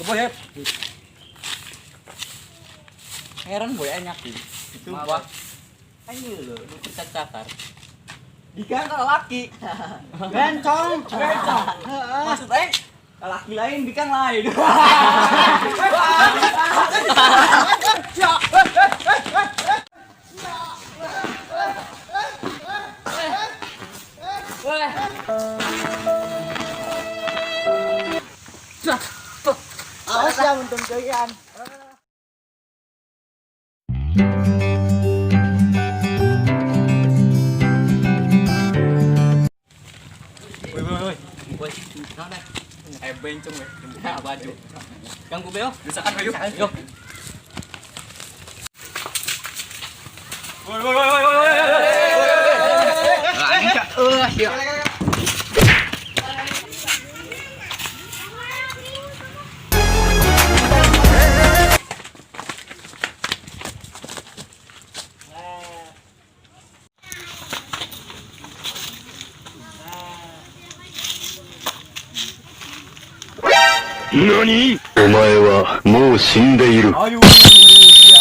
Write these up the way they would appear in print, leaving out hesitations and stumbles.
Boy. Heran boy enak itu. Maaf. Ayo lho, lu cakar. Dikira kalau laki. Bencong, bencong. Maksud aing laki lain bikang lain. Awas ya untung kalian. Woi woi woi. Woi, naon eh? Eh bencong we, buka baju. Ganggu beo, misalkan yuk. Yuk. Woi woi woi woi woi. 何お前はもう死んでいる。 Ayo ya.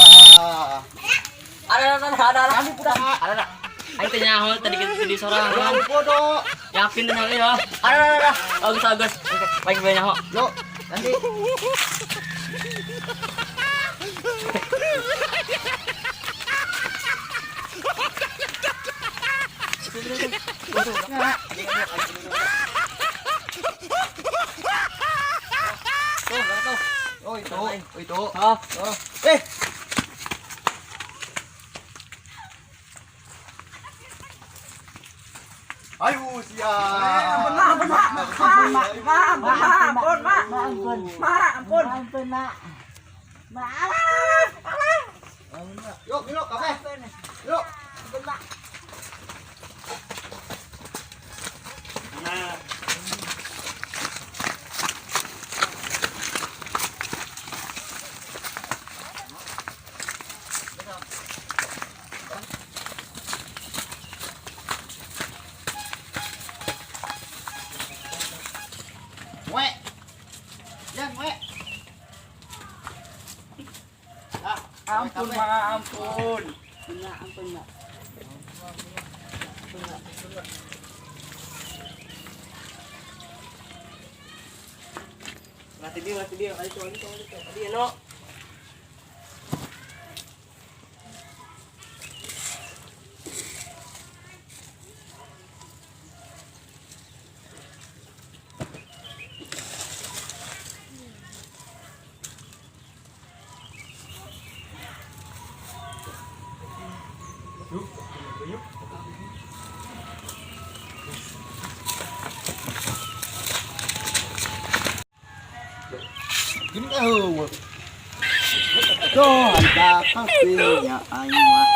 Ada ada ada ada. Kami pulang. Ada ada. Aing teh nyaho tadi kita di sorangan. Bodoh. Yakin dengan ya. Ada ada ada. Bagus bagus. Oke, baik baik nyaho. Yuk, nanti. Tuh, tuh. Oh itu, oh itu. Oh, Oh. Eh. Ayo siap. Ampun, Ma, ampun, Ma. Ma, Ma, ampun, Ma, ampun, Ma. Ampun. Ma, ampun. Ampun, Mak. Ma, alah, alah. Yuk, yuk, kafe. Yuk. Ampun, Ma. Ngoe. Yan, ngoe. Ah, Ampun, Ma, ampun. Ampun, Ma. Mati dia, mati dia. Ayo, ayo, ayo. Tadi no. Gini ka ho. Tuh, ada kafenya aing mah.